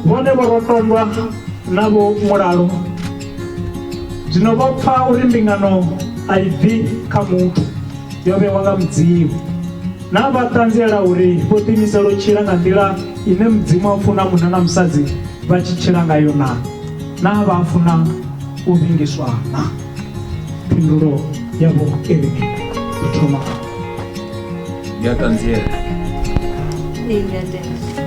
Vhone vho rotondwa na vho Mulalo zwino vho pfa uri mbingano a i bvi kha muthu, yo vhewa nga Mudzimu. Naa vha ṱanziela uri vho ḓiimisela u tshila nga nḓila ine Mudzimu a funa munna na musadzi vha tshi tshila ngayo naa? Naa vha a funa u vhingiswa naa? Phindulo ya Vho Kevin i thoma. Ndi a ṱanziela. Ee, ndi a tenda.